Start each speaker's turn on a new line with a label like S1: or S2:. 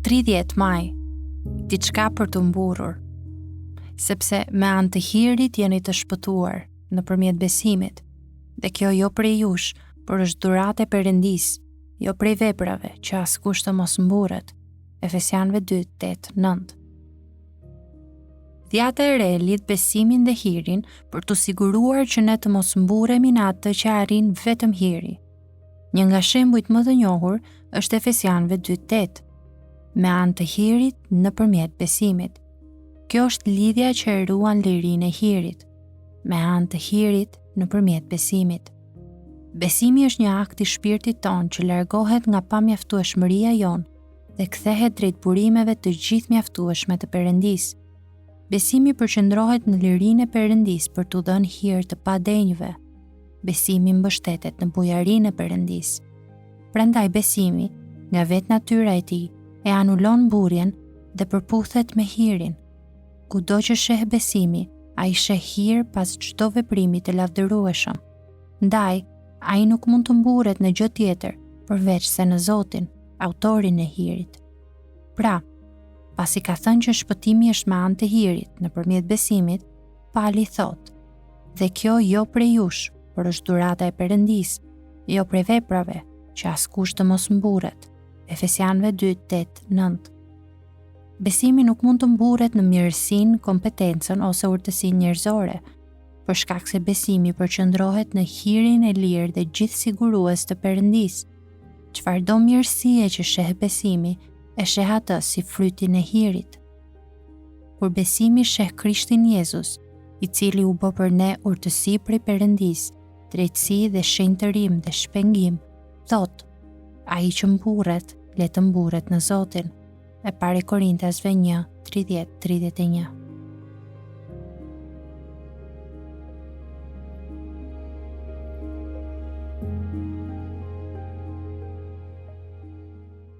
S1: 30 maj, diçka për t'u mburrur. Sepse me anë të hirit jeni të shpëtuar nëpërmjet besimit, dhe kjo jo prej jush, por është dhuratë e Perëndisë, jo prej veprave, që askush të mos mburret. Efesianëve 2, 8, 9. Dhjata e re lidh besimin dhe hirin për t'u siguruar që ne të mos mburremi në atë që arrin vetëm hiri. Një nga shembujt më të njohur është Efesianëve 2:8, me anë të hirit nëpërmjet besimit. Kjo është lidhja që e ruan lirinë e hirit, me anë të hirit nëpërmjet besimit. Besimi është një akt i shpirtit tonë që largohet nga pamjaftueshmëria jonë dhe kthehet drejt burimeve të gjithëmjaftueshme të Perëndisë. Besimi përqendrohet në lirinë e Perëndisë për t'u dhënë hir të padenjëve. Besimi mbështetet në bujarinë e Perëndisë. Prandaj besimi, nga vetë natyra e tij, e anulon mburrjen dhe përputhet me hirin. Kudo që sheh besimi, ai sheh hir pas çdo veprimi të lavdërueshëm. Ndaj, ai nuk mund të mburret në gjë tjetër përveçse në Zotin, autorin e hirit. Pra, pasi ka thënë që shpëtimi është me anë të hirit nëpërmjet besimit, Pali thotë, dhe kjo jo prej jush, por është dhurata e Perëndisë, jo prej veprave, që askush të mos mburret. Efesianëve 2, 8, 9. Besimi nuk mund të mburret në mirësinë, kompetencën ose urtësinë njerëzore, për shkak se besimi përqendrohet në hirin e lirë dhe gjithësigurues të Perëndisë. Çfarëdo mirësie që sheh besimi, e sheh atë si frytin e hirit. Kur besimi sheh Krishtin Jezus, i cili u bë për ne urtësi prej Perëndisë, drejtësi dhe shenjtërim dhe shpengim, thotë, ai që mburret, le të mburret në Zotin. E para e Korintasve 1, 30, 31.